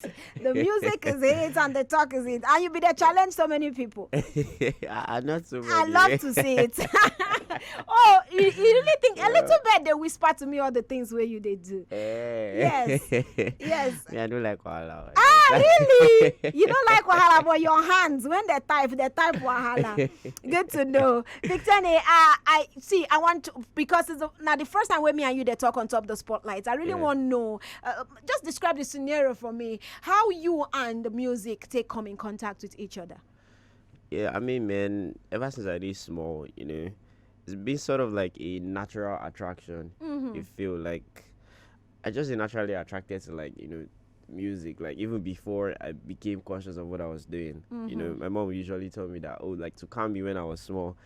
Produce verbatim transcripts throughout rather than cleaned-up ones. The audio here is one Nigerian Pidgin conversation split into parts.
The music is it and the talk is it. And you be there challenge so many people. I, I'm not so I ready. Love to see it. Oh, you, you really think a little bit they whisper to me all the things where you they do. Eh. Yes. Yes. Me, I don't like wahala. Ah, really? You don't like wahala, but your hands, when they type, they type wahala. Good to know. Victor, eh, uh, I see. I want to, because it's a, now the first time with me and you they talk on top of the spotlight. I really Yeah. Want to know. Uh, just describe the scenario for me. How you and the music take come in contact with each other. Yeah, I mean, man, ever since I was small, you know, it's been sort of like a natural attraction. Mm-hmm. You feel like I just naturally attracted to, like, you know, music. Like, even before I became conscious of what I was doing, you know, Mm-hmm. My mom usually told me that, oh, like, to calm me when I was small,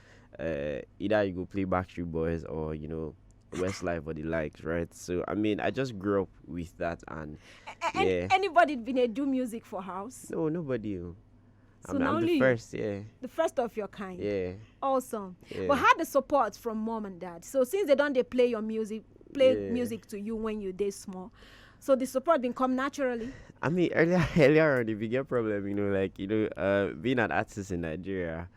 uh, either you go play Backstreet Boys or, you know, Westlife or the likes, right? So I mean, I just grew up with that, and A- a- an- yeah. Anybody been a do music for house? No, nobody. Oh. So I'm, now I'm only the you. First, yeah. The first of your kind. Yeah. Awesome. Yeah. But had the support from mom and dad. So since they don't they play your music, play Yeah. Music to you when you day small. So the support been come naturally. I mean, earlier earlier on, if you get problem, you know, like, you know, uh, being an artist in Nigeria,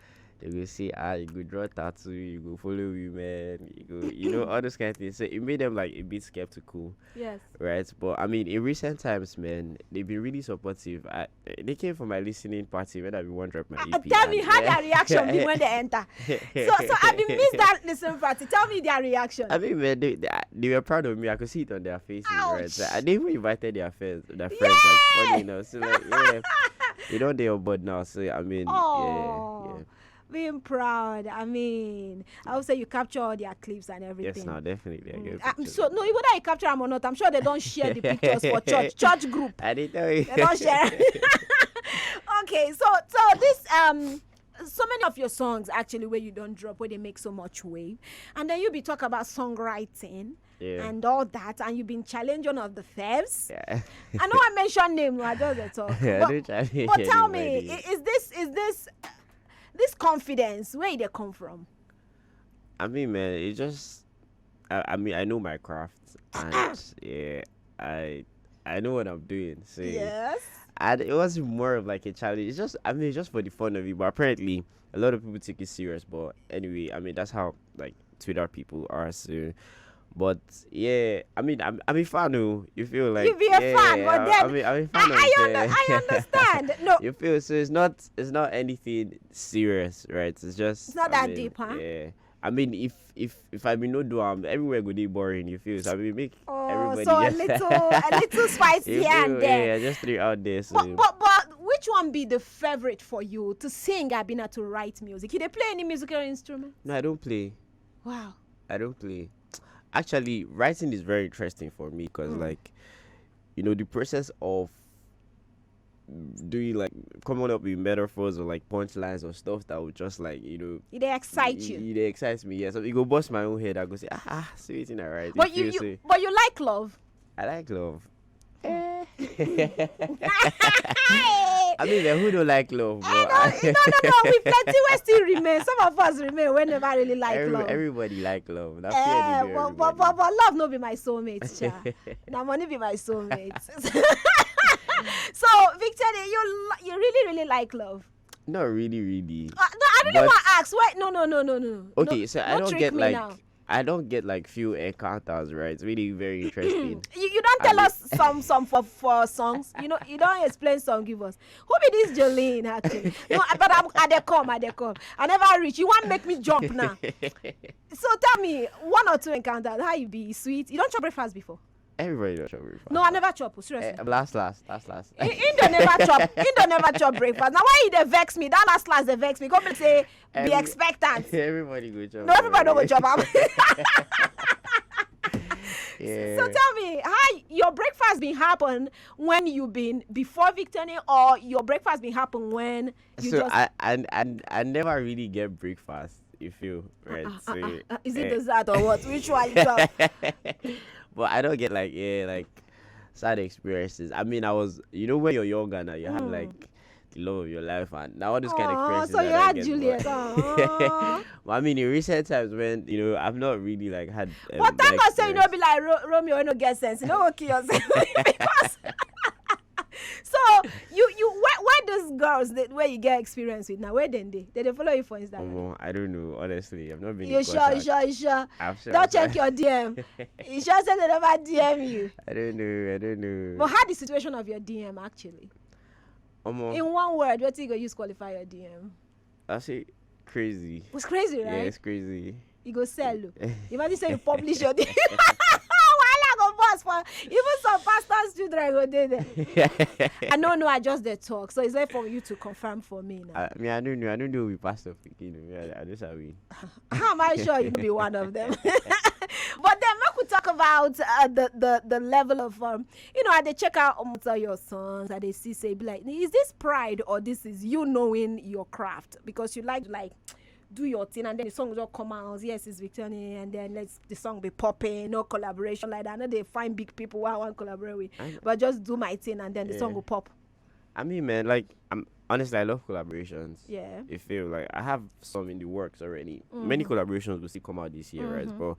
you go see, ah, you go draw tattoo, you go follow women, you go, you know, all those kind of things. So it made them, like, a bit skeptical, Yes. Right? But I mean, in recent times, man, they've been really supportive. I, they came for my listening party when I be one drop my Uh, E P. tell me And, how yeah. Their reaction be when they enter. So, so I been miss that listening party. Tell me their reaction. I mean, man, they, they, they were proud of me. I could see it on their faces, right? So Ouch. I didn't even invited their friends, their friends. Like, funny enough, so, like, yeah, you know, they on board now. So I mean, Oh, yeah, being proud. I mean, I would say you capture all their clips and yeah. Everything. Yes, now definitely. I get I'm pictures. So no, whether I capture them or not, I'm sure they don't share the pictures for church, church group. I didn't tell you. They don't share. Okay, so so this um so many of your songs actually where you don't drop, where they make so much wave, and then you be talk about songwriting Yeah. And all that, and you've been challenged one of the fevs. Yeah. I know I mentioned name, no, I just dey talk. Yeah, I but, don't challenge but tell me, anybody. I- is this is this this confidence, where did it come from? I mean, man, it just. I, I mean, I know my craft, and yeah, I I know what I'm doing. So Yes. And it was more of, like, a challenge. It's just, I mean, it's just for the fun of it. But apparently, a lot of people take it serious. But anyway, I mean, that's how, like, Twitter people are. So, but yeah, I mean, I'm I'm a fan. Oh, you feel like You be a fan, yeah, but I- then I mean, I'm a I, fan of I, under, uh, I understand. No, You feel so it's not it's not anything serious, right? It's just It's not I that mean, deep, huh? Yeah. I mean, if if if I mean no do am, everywhere go dey boring. You feel so? I mean, make Oh, everybody. So a little, a little spice You here and feel- there. Yeah, just threw it out there. So But, but but which one be the favorite for you to sing? I been to write music. You they play any musical instrument? No, I don't play. Wow. I don't play. Actually, writing is very interesting for me because, Mm. like, you know, the process of doing, like, coming up with metaphors or, like, punchlines or stuff that would just, like, you know, It they excite you. It excites me. Yeah, so it go bust my own head. I go say, ah, ah, see wetin I write. But It you, feels you so- but you like love. I like love. Eh. I mean, like, who don't like love? Eh, But no, no, no, no. We plenty we still remain. Some of us remain. We never really like every- love. Everybody like love. That's Eh, where but, but, but, but love no be my soulmate, cha. Now money be my soulmate. So Victor, you lo- you really really like love. Not really, really. Uh, no, I really But- want to ask. Wait, no, no, no, no, no. Okay, No, so I no don't trick get me like now. I don't get, like, few encounters, right? It's really very interesting. You, you don't I tell mean- us some some for for songs. You know, you don't explain song give us. Who be this Jolene actually? No, but I'm, I dey come, I dey come. I never reach. You want make me jump now? So tell me one or two encounters. How you be sweet? You don't chop breakfast before? Everybody don't chop breakfast. No, I never chop. Oh, seriously. Eh, last, last, last, last. He, he don't never chop. He don't never chop breakfast. Now why he dey vex me? That last last they vex me. Come and say be Every- expectant. Everybody go chop. No, everybody don't go breakfast. chop am. Yeah. So tell me, how your breakfast been happen when you been before Victor, or your breakfast been happen when you so just I, I I I never really get breakfast. You feel right? Ah, so ah, ah, ah, is it eh, dessert or what? Which one you chop? But I don't get, like, yeah, like, sad experiences. I mean, I was, you know, when you're younger now, you have Mm. like the love of your life and now all those kind of Oh, experiences. so I you don't had get, Juliet. but- Oh. But I mean, in recent times when, you know, I've not really, like, had. Um, But thank that God say you know experience. Be like Ro- Romeo, you no get sense. You know, kill yourself because So you you where, where those girls that where you get experience with now? Where then they they, they follow you for Instagram? Omo, I don't know. Honestly, I've not been. You in sure? Contact. Sure? You sure? I've sure. Don't I've check sure. Your D M. You sure say they never D M you? I don't know. I don't know. But how the situation of your D M actually? Omo, In one word, what you go use qualify your D M? I say crazy. It's crazy, Yeah, right? It's crazy. You go sell. Oh. Imagine say you publish your D M. Wahala go burst for even some pastors' children go dey there. I no know. I just dey talk, so it's like for you to confirm for me now. I mean, I don't know. I don't know we pastor pikin. You know, I, I just are we. How am I sure you be one of them? But then, make we talk about uh, the, the the level of um, you know, I dey check out almost all your songs. I dey see say be like, is this pride or this is you knowing your craft because you like like do your thing and then the song will just come out. Yes, it's Victoria, and then let's the song be popping. No collaboration like that. I know they find big people who I want to collaborate with, I- but just do my thing and then the song Yeah. will pop. I mean, man, like I'm honestly, I love collaborations. Yeah. If you like, I have some in the works already. Many Mm. collaborations will still come out this year, right? Mm-hmm. But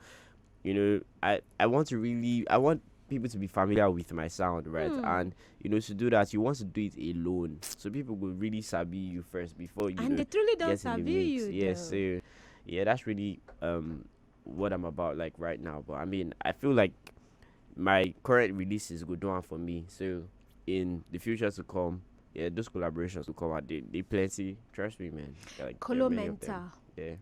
you know, I I want to really, I want people to be familiar with my sound, right? Mm. And you know, to do that, you want to do it alone, so people will really sabi you first before you And know, they truly don't get in the sabi mix. You. Yeah, Though. So yeah, that's really um what I'm about like right now. But I mean, I feel like my current releases go down for me. So in the future to come, yeah, those collaborations will come out. They, they plenty. Trust me, man. They're, like, there are many of them. Colomenta. Yeah.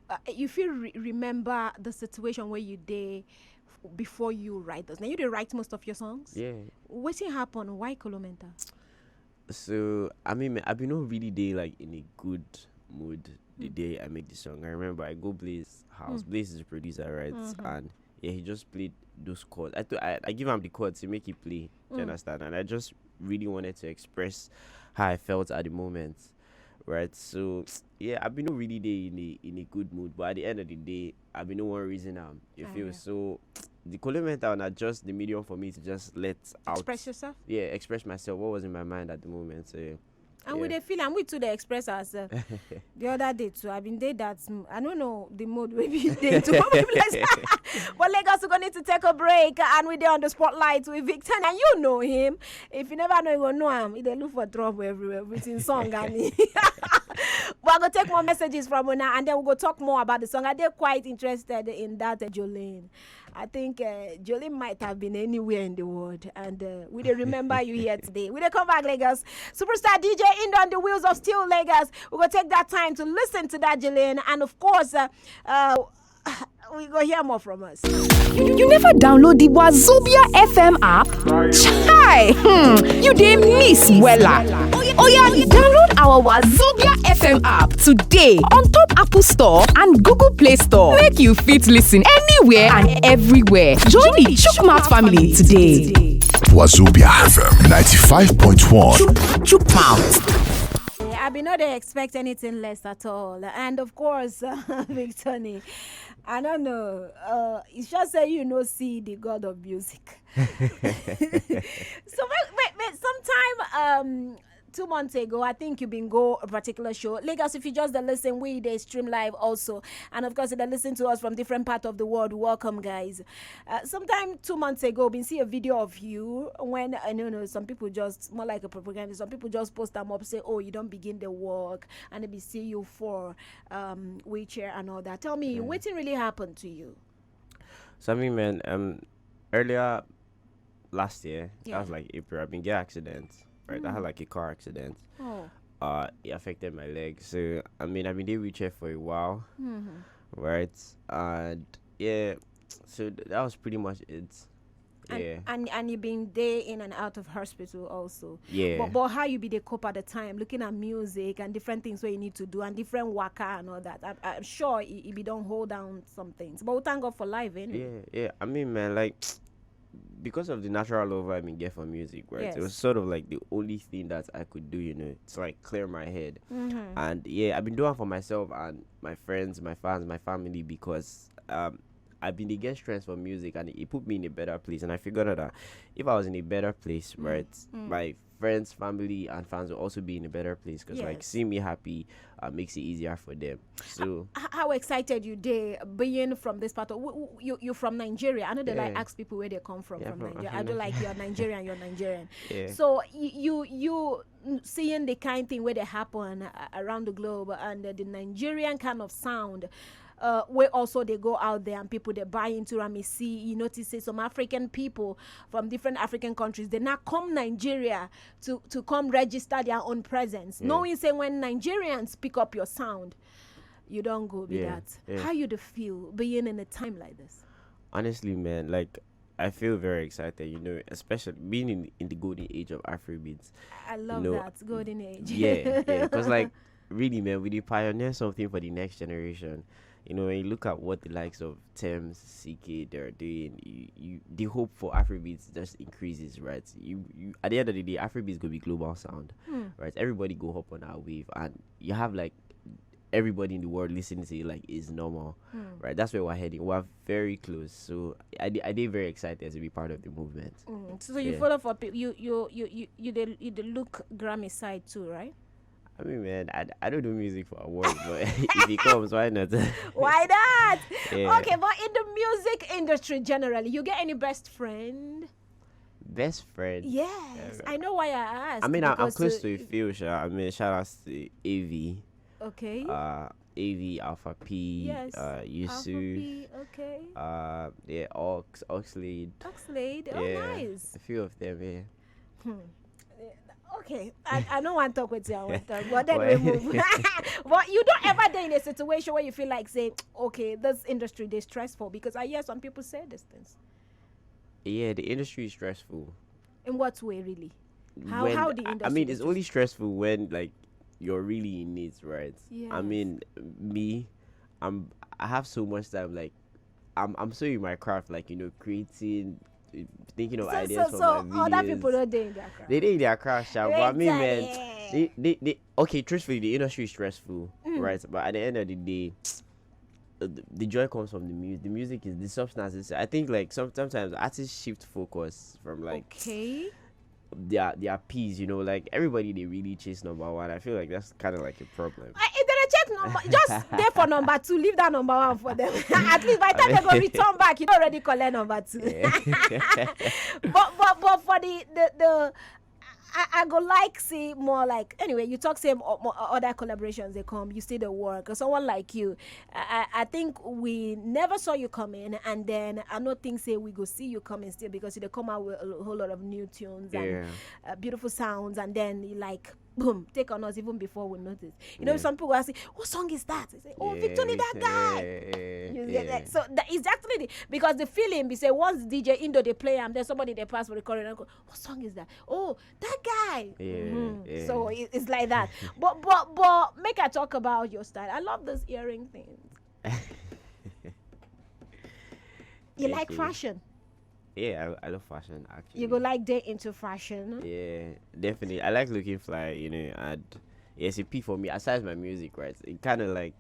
Uh, you feel re- remember the situation where you dey before you write those. Now you dey write most of your songs. Yeah. Wetin happen? Why Colomenta? So I mean, I've been not really day like in a good mood the Mm. day I make the song. I remember I go Blaze house. Mm. Blaze is a producer, right? Mhm. And yeah, he just played those chords. I, th- I I give him the chords to make it play. Do you Mm. understand? And I just really wanted to express how I felt at the moment, right? So yeah, I've been not really day in a in a good mood, but at the end of the day, I've been no one reason. Um, you Ah, feel yeah. So the Colomenta one are just the medium for me to just let out, Express yourself. Yeah, express myself, what was in my mind at the moment. So yeah. And we Yeah. Dey feel and we too dey express ourselves. The other day too, I been dey that. Mm, I don't know the mood wey be dey too. But Lagos, we're going to take a break, and we dey on the spotlight with Victor, and you know him. If you never know, you go know him. He dey look for trouble everywhere with his song and he. But I go take more messages from una, and then we go talk more about the song. I dey quite interested in that uh, Jolene. I think uh, Jolene might have been anywhere in the world, and uh, we dey remember you here today. We dey come back, Lagos. Superstar D J Indo on the wheels of steel, Lagos. We go take that time to listen to that Jolene, and of course, uh, uh, we go hear more from us. You never download the Wazobia F M app? Chai! Hmm, you dey miss wella. Oh yeah, download our Wazobia F M app today on top Apple Store and Google Play Store. Make you fit listen anywhere and everywhere. Join the Chukmat family today. Wazobia F M ninety-five point one. Chukmat. I be no dey expect anything less at all. And of course, uh, Victony, I don't know. Uh, it's just say you know see the god of music. So wait, wait, wait. Sometime um two months ago, I think you been go a particular show. Lagos, if you just dey listen, we dey stream live also. And of course, if they listen to us from different part of the world, welcome, guys. Uh, sometime two months ago, been see a video of you when, I don't know, some people just, more like a propaganda, some people just post them up, say, oh, you don't begin the work, and they be see you for um, wheelchair and all that. Tell me, Yeah. Wetin really happened to you? So I mean, man, um, earlier last year, Yeah. that was like April. I been get accident, right? I had Mm. like a car accident. Oh. Uh, it affected my leg. So I mean, I've been in wheelchair for a while, Mm-hmm. right? And yeah, so th- that was pretty much it. And, Yeah, and and you been there in and out of hospital also. yeah. But, but how you be the cope at the time, looking at music and different things where you need to do and different waka and all that. I'm, I'm sure it, it be don't hold down some things. But we thank God for life, anyway. Yeah, yeah. I mean, man, like because of the natural love I been get for music, right? It was Yes. sort of like the only thing that I could do, you know, to like clear my head. Mm-hmm. And yeah, I've been doing it for myself and my friends, my fans, my family because um I've been the get strength for music and it put me in a better place. And I figured out that if I was in a better place, Mm, right, mm. my friends, family, and fans will also be in a better place, because like, Yes. seeing me happy uh, makes it easier for them. So H- how excited you dey being from this part of w- w- you you from Nigeria? I know they like Yeah. Ask people where they come from Yeah, from from- Nigeria. from I don't Nigeria. Like, you're Nigerian, you're Nigerian. Yeah. So you you, you n- seeing the kind thing where they happen uh, around the globe and uh, the Nigerian kind of sound. Uh, where also they go out there and people they buy into am. You see, you notice say some African people from different African countries, they now come Nigeria to to come register their own presence. Yeah. Knowing say when Nigerians pick up your sound, you don't go be Yeah, that. Yeah. How you do feel being in a time like this? Honestly, man, like, I feel very excited, you know, especially being in, in the golden age of Afrobeats. I love No. That golden age. Yeah, yeah, because like, really, man, we dey pioneer something for the next generation. You know, when you look at what the likes of Tems, C K, they're doing, you, you the hope for Afrobeats just increases, right? You, you at the end of the day, Afrobeats gonna be global sound, Hmm. Right? Everybody go hop on our wave, and you have like everybody in the world listening to it like it's normal, right? That's where we're heading. We're very close, so I dey, I dey very excited to be part of the movement. Mm, so you Yeah. follow for pe- you you you you you dey you dey look Grammy side too, right? I mean, man, I, I don't do music for awards, but if it comes, why not? Why not? Yeah. Okay, but in the music industry generally, you get any best friend? Best friend. Yes, Uh, I know why I asked. I mean, I, I'm Because, close uh, to a few, sha. I mean, shout outs to A V, Okay. uh, A V, Alpha P, Yes. uh, Yusuf, Alpha P, okay. uh, yeah, Ox, Oxlade, Oxlade. Oh, yeah, nice. a few of them, yeah. Okay, I, I don't want to talk with you. I want to talk, but then Why? We move. But you don't ever dey in a situation where you feel like say, okay, this industry is stressful, because I hear some people say these things. Yeah, the industry is stressful. In what way, really? How When- how the I- industry? I mean, it's is only stressful when, like, you're really in it, right? I Yes. mean, me, I'm I have so much time, like, I'm I'm so in my craft, like, you know, creating, uh, thinking of So ideas so for so my other videos. People don't dey in their craft. They dey in their craft, sha, but I mean, man, Exactly. they, they, they okay. Truthfully, the industry is stressful, Mm. Right? But at the end of the day, uh, the, the joy comes from the music. The music is the substance. Is, I think, like, some, sometimes artists shift focus from, like, Okay. their their peas. You know, like, everybody, they really chase number one. I feel like that's kind of like a problem. Uh, if they dey check number, just dey for number two. Leave that number one for them. At least by the time they go return back, you don already collect number two. Yeah. But but but for the the the. I, I go like see more like, anyway, you talk same o- mo- other collaborations they come, you see the work. Someone like you, I, I I think we never saw you coming, and then I don't think say we go see you coming still, because you dey come out with a lo- whole lot of new tunes and Yeah. uh, beautiful sounds, and then you, like, boom, take on us even before we notice. You know, Yeah. Some people will say, "What song is that?" I say, "Oh, Victor, Yeah, that guy." yeah, You yeah. get that? So that is actually the, because the feeling be say once D J Indo they play am, then somebody they pass for the corner and go, "What song is that?" "Oh, that guy." Yeah, Mhm. yeah. So it, it's like that. But but but make I talk about your style. I love those earring things. You like Okay. Fashion. Yeah, I, I love fashion, actually. You go like dey into fashion. Yeah, definitely. I like looking fly, you know, and yeah, it's a P for me. Aside my music, right? It kind of like,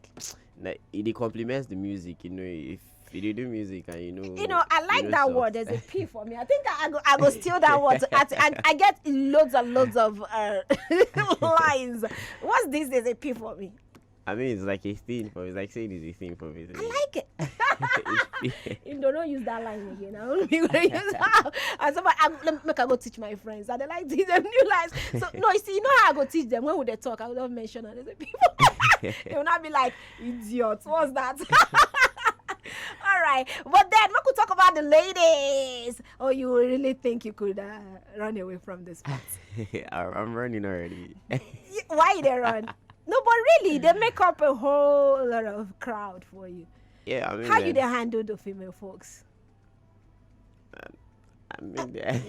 like, it complements the music, you know. If you dey do music and you know, You know, I like know that stuff. Word. There's a P for me. I think I go, I go steal that word. I, I, I get loads and loads of uh, lines. What's this? There's a P for me. I mean, it's like a thing for me. It's like saying it's a thing for me. I like it. It's- You don't know use that line again. I don't know use that. And somebody, I'm, let me, make I go teach my friends. And they like these them new lines. So no, you see, you know how I go teach them when would they talk? I would not mention and they say people. They will not be like, "Idiot, what's that?" All right, but then we could talk about the ladies. Oh, you really think you could uh, run away from this part? I'm I'm running already. Y- Why they run? No, but really, they make up a whole lot of crowd for you. Yeah, I mean, How you man, they handle the female folks? I mean, they-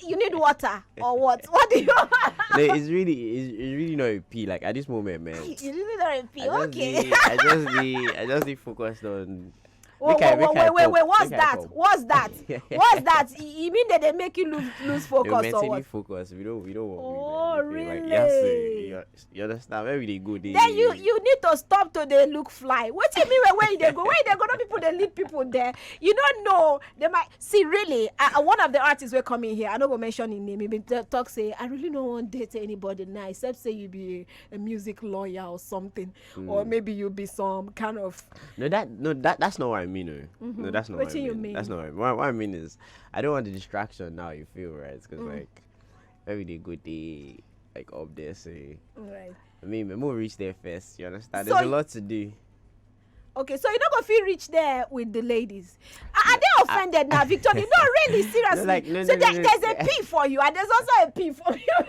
You need water or what? What do you? no, it's really, it's, it's really not a P. Like, at this moment, man. You really don't repeat. I just Okay. dey- I just dey, I just dey focused on Wait, Make I- wait, make wait, I wait, wait, pop. What's Make I that? pop. What's that? What's that? You, you mean that they make you lose lose You're focus or mentally what? Focus. We don't. We don't work Oh, with anything. Like, yes, really? you, you, you understand where we dey go? They, Then you you need to stop to dey look fly. What do you mean when, when they go? When they go? No people they lead people there. You don't know. They might see really. Uh, uh, one of the artists will come in here. I no go mention his name. He been t- talk say I really don't want date anybody now except say you be a music lawyer or something, or maybe you be some kind of. No, that no, that that's not what I mean. Oh. No, that's not what I Wetin you mean. mean? That's not what I mean. What, what I mean is, I don't want the distraction now. You feel right? Because like every day, good day, like up there, say. Right. I mean, we move reach there first. You understand? So There's a y- lot to do. Okay, so you not gonna feel reach there with the ladies. Are, are they offended now, Victor? You not really seriously. No, like, no, So no, there, no, no. There's a P for you, and there's also a P for you.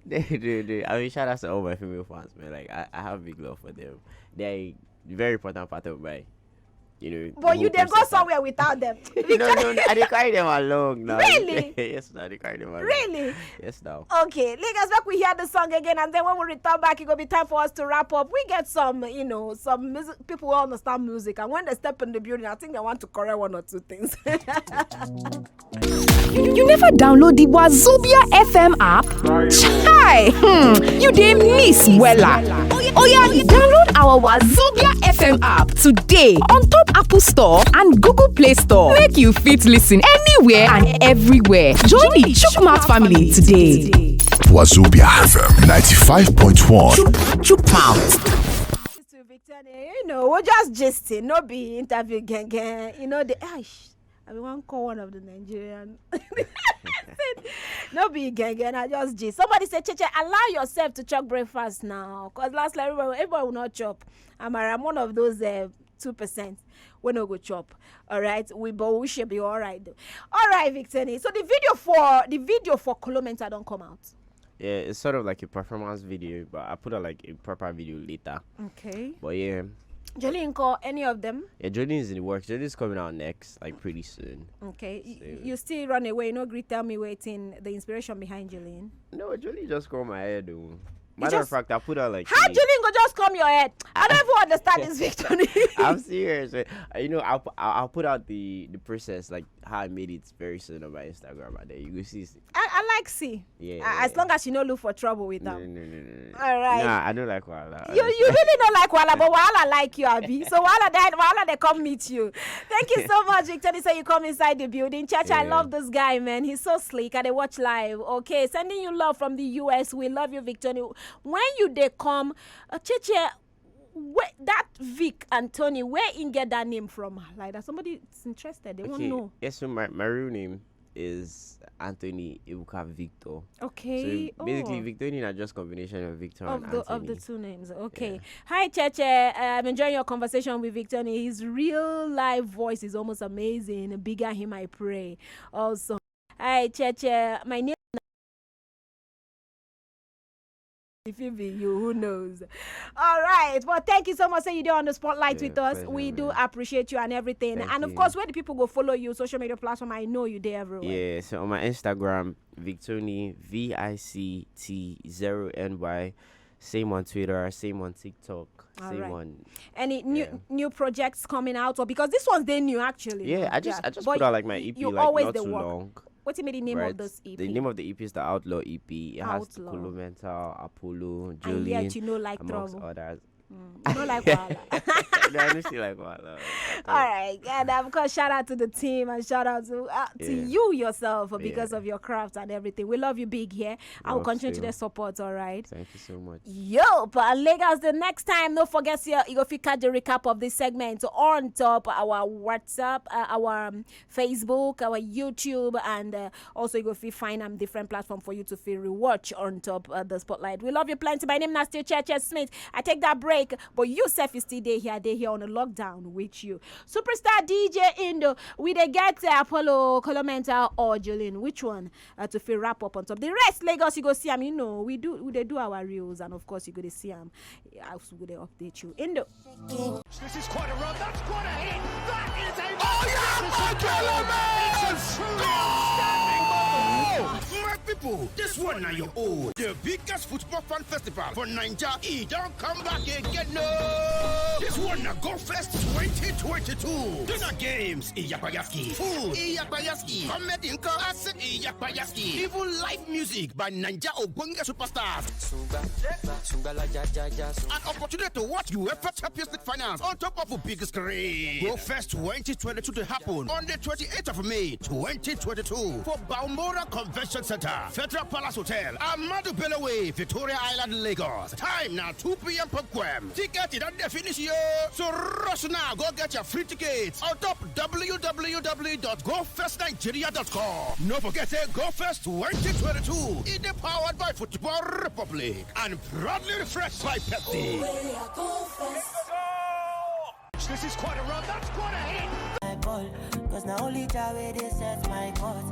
They, they, they, I mean, shout out to all my female fans, man. Like, I, I have big love for them. They're a very important part of my, you know. But the you whole they go process. Somewhere without them. No, no, no, I dey carry them along now. Really? Yes, I dey carry them along. Really? Yes, now. Okay, Lagos, make we hear the song again, and then when we return back, it gonna be time for us to wrap up. We get some, you know, some music, people who understand music, and when they step in the building, I think they want to correct one or two things. You never download the Wazobia F M app? Chai! Hmm, you dey miss wella. Oya, download our Wazobia F M app today on top Apple Store and Google Play Store. Make you fit listen anywhere and everywhere. Join the Chukmat family today. Wazobia F M ninety-five point one. Chukmouth. To Victor, you know, we just gisting, no be interview gang gang. You know the ash. I mean, one call one of the Nigerian. No be gang gang. I just gist. Somebody said, Cheche, allow yourself to chop breakfast now, cause last like everybody, everybody will not chop. I'm I'm one of those uh, two percent. We no go chop. All right, we but we should be all right though. All right, Victor. So the video for the video for Kolomenta don't come out. Yeah, it's sort of like a performance video, but I put out like a proper video later. Okay. But yeah, Jolene call any of them. Yeah, Jolene is in the works. Jolene is coming out next, like pretty soon. Okay. Y- So- You still run away. No, greet tell me waiting the inspiration behind Jolene. No, Jolene just came my head though. Matter just- of fact, I put out like How a- Jolene go just come your head? I don't even understand this, Victor. I'm serious. Eh. Uh, You know, I'll, pu- I'll I'll put out the the process, like how I made it, very soon on my Instagram, and then you will see. I, I like see. Yeah. A- As long as you no look for trouble with No, them. no, no, no, no. All right. Nah, I don't like wahala. You you really don't like wahala, but wahala like you, Abi. So wahala that wahala they come meet you. Thank you so much, Victor. They say you come inside the building. Church, I Yeah. love this guy, man. He's so sleek. I dey watch live. Okay, sending you love from the U S. We love you, Victor. When you they come, uh, Cheche, wait, that Vic and Tony, where in get that name from? Like that somebody is interested. They won't Okay. Know. Yes, so my, my real name is Anthony Ebuka Victor. Okay. So basically, Oh. Victor is just combination of Victor Of and the Anthony. Of the two names. Okay. Hi, Cheche. Uh, I'm enjoying your conversation with Victor. His real live voice is almost amazing. Bigger him, I pray. Also, hi, Cheche. My name. If it be you, who knows? All right. Well, thank you so much. Say you do on the spotlight Yeah, with us. pleasure, We do man. Appreciate you and everything. Thank And of you. Course, where the people go follow you? Social media platform. I know you there everywhere. Yeah, so on my Instagram, Victony, V I C T zero N Y. Same on Twitter, same on TikTok, All same right. on. Any new Yeah. New projects coming out? Or because this one's they new actually. Yeah, No? I just I just But put out like my E P you like always not the too work. long. What's the name Right? of this E P? The name of the E P is the Outlaw E P. It has Outlaw. Kulumental, Apollo, And yet Jolene, you know like amongst trouble. Others. Mm, you know like wahala. No, I don't see like wahala. All right, and of course, shout out to the team and shout out to uh, to Yeah. You yourself because Yeah. Of your craft and everything. We love you big here. I will Love continue to too. Their support. All right. Thank you so much. Yup, uh, Lagos. The next time, don't forget you, you go fit catch the recap of this segment on top our WhatsApp, uh, our um, Facebook, our YouTube, and uh, also you go fit find um different platform for you to feel rewatch on top uh, the spotlight. We love you plenty. My name is still Church Smith. I take that break, but you self is still day here, day here on a lockdown with you. Superstar D J Indo, we they get uh, Apollo, Colomenta, or Jolene. Which one uh, to feel wrap up on top? The rest, Lagos, you go see. I mean, no, we do, we they do our reels, and of course, you go to see them. As we go to update you. Indo. This is quite a run. That's quite a hit. That is a. Oh, yeah, Michael Lamers! Outstanding moment. People, this one na your own. The biggest football fan festival for Naija, e don come back again, no. This one na Go Fest twenty twenty-two. Dinner games, Iyapayaski. Food, Iyapayaski. Comedy nko, ase, Iyapayaski. Even live music by Naija ogbonge superstars. An opportunity to watch UEFA Champions League finals on top of a big screen. Go Fest twenty twenty-two to happen on the twenty-eighth of May, twenty twenty-two, for Balmoral Convention Center, Federal Palace Hotel, Amadu Bello Way, Victoria Island, Lagos. Time na two p.m. P M. Ticket don dey finish, yo. So rush now, go get your free tickets on top w w w dot go fest nigeria dot com. No forget say Go Fest twenty twenty-two e dey powered by Football Republic and proudly refreshed by Pepsi. This is quite a run. That's quite a hit. My ball, cause na only Jah wey dey set my court.